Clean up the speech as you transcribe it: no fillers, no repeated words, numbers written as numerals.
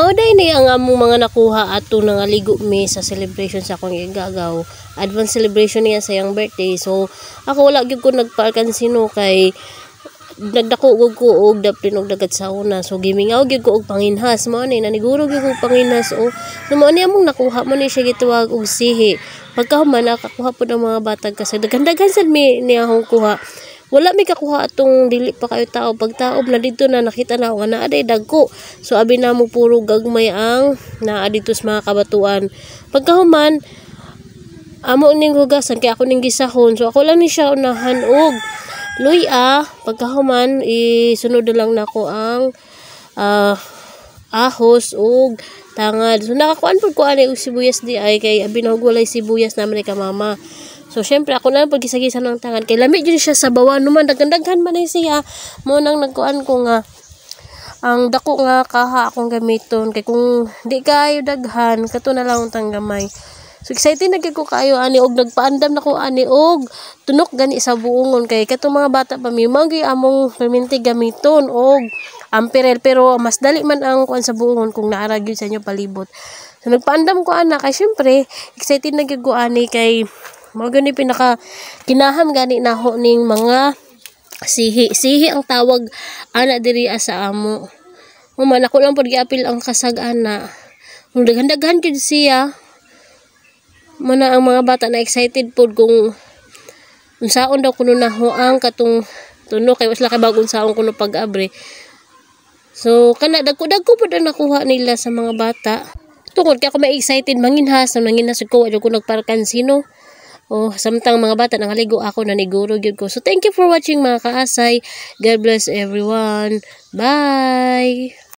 Mao day ni ang among mga nakuha ato nangaligo mi sa celebration sa akong igagaw. Advance celebration niya sa iyang birthday. So ako, wala gyud ko nagpaalkansino kay nagdako gud ko og daplin og dagat sa una. So gimingaw gyud ko og panginhas. Mao ni naniguro gyud ko og panginhas o. So mao ni among nakuha, mo ni siya gitawag og sihi. Pagkahuman, nakakuha pud ang mga batag kasi daghan-daghan sad mi niya akong kuha. Wala mi kakuha atong dili pa kayo tao. Pagtaob na dito na nakita na ako nga naa day dagko. So abi namo, puro gagmay ang naa dito sa mga kabatuan. Pagkahuman, amo ning hugasan kay ako ning gisahon. So ako lang ni siya unahan og luya. Pagkahuman, isunod na lang nako ang ahos ug tangad. So nakakuan pud ko ani og sibuyas di ay kay abi na walay sibuyas naman ni ka mama. So syempre, ako na lang pag gisa ng tangad kay lami jud siya sa bawan naman, daghan-daghan man ni siya. Mo nang nagkuan ko nga ang dako nga kaha akong gamiton kay kung di kayo daghan, kato na lang ang gamay. So excited na gyud ko kaayo ani og nagpaandam na ko ani og tunok gani sa buongon kay katong mga bata pa mi, mao gyud among permente gamiton og ampirel, pero mas dali man ang kuan sa buongon kung naara gyud sa inyo palibot. So nagpaandam ko ana kay syempre excited na gyud ko ani kay mao gyud ni pinaka kinaham gani naho ning mga sihi. Sihi ang tawag ana diri sa amo. Human, ako lang pud giapil ang kasag ana. Kung daghan-daghan gyud siya, muna ang mga bata na excited pod kung unsaon daw kuno naho ang katong tuno kay wasla kay bagong saon kuno pag-abre. So kana, dagko-dagko pud ang nakuha nila sa mga bata. Tungod kay ako may excited manginhas, na manginhas ko, wa ko nagparkansino. Oh, samtang mga bata nangaligo, ako naniguro gyud ko. So thank you for watching, mga kaasay. God bless everyone. Bye.